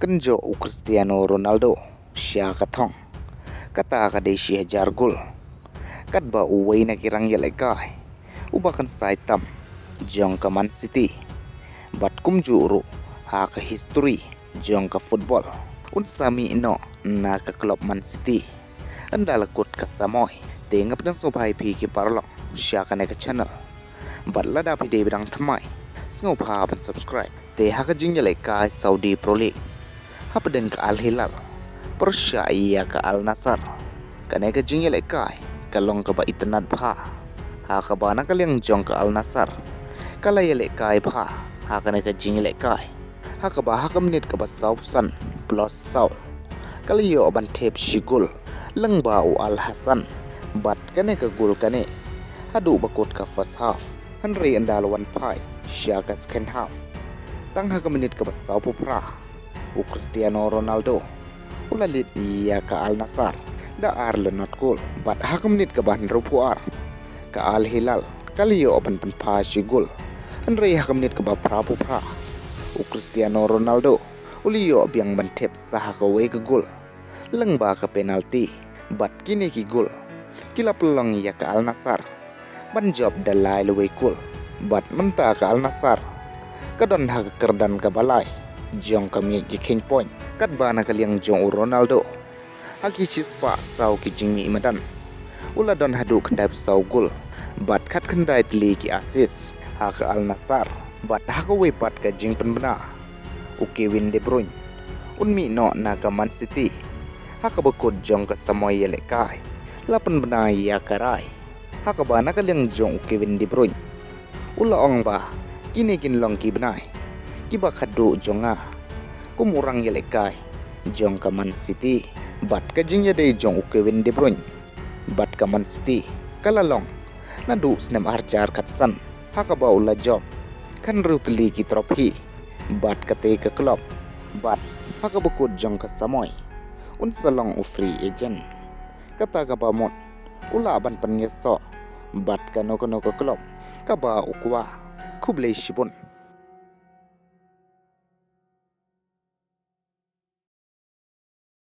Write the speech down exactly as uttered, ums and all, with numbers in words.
Kynjoh u Cristiano Ronaldo sha ka thong, kata ka dei shi hajar gol. Katba uwei na ki rang ïalehkai uba kynsai tam jong ka Man City, bad kumjuh ruh ha ka history jong ka football, un sa mih noh na ka club Man City ynda la kut ka samoi. Te nga pdiang sngewbha ïa phi ki paralok sha kane ka channel. Bad lada phi dei ba dang thymmai, sngewbha ban subscribe. Te ha ka jingïalehkai Saudi Pro League, hapdeng ka Al Hilal pyrshah ïa ka Al Nassr, kane ka jingïalehkai ka long kaba itynnad bha, ha kaba na ka liang jong ka Al Nassr ka la ïalehkai bha ha kane ka jingïalehkai, ha kaba ha ka minit kaba sawphew san plus saw, ka la ïoh ban thep shi gol lyngba u Al Hassan. Bad kane ka gol kane haduh ba kut ka first half, hynrei ynda la wan phai sha ka second half, tang ha ka minit kaba sawphew phra, u Cristiano Ronaldo u la lead ïa ka Al Nassr da ar la nod gol. Bad ha ka minit kaba hynriewphew ar, ka Al Hilal ka la ïoh ban pynphai shi gol, hynrei ha ka minit kaba phraphew phra, u Cristiano Ronaldo u la ïoh biang ban thep sa ha kawei ka gol lyngba ka penalty. Bad kine ki gol ki la pynlong ïa ka Al Nassr ban jop da lai lawei gol. Bad mynta ka Al Nassr ka don ha ka kyrdan kaba lai jong ka miej ki kheiñ point, katba na ka liang jong u Ronaldo, ha ki shispah saw ki jingmih madan, u la don haduh khyndaiphew saw gol bad khatkhyndai tylli ki assist ha ka Al Nassr. Bad ha kawei pat ka jingpynbna, u Kevin De Bruyne un mih noh na ka Man City ha kaba kut jong ka samoi ïalehkai. La pynbna ïa ka rai, ha kaba na ka liang jong u Kevin De Bruyne u la ong ba, kine kin long ki bnai kiba khatduh jong nga kum u rang ïalehkai jong ka Man City. Bad ka jingïadei jong u Kevin De Bruyne bad ka Man City ka la long naduh snem arhajar khatsan, ha kaba u la jop khathynriew tylli ki trophy bad katei ka club. Bad ha kaba kut jong ka samoi, un sa long u free agent, kata kaba mut u lah ban pynïasoh bad kano kano ka club kaba u kwah. Khublei shibun.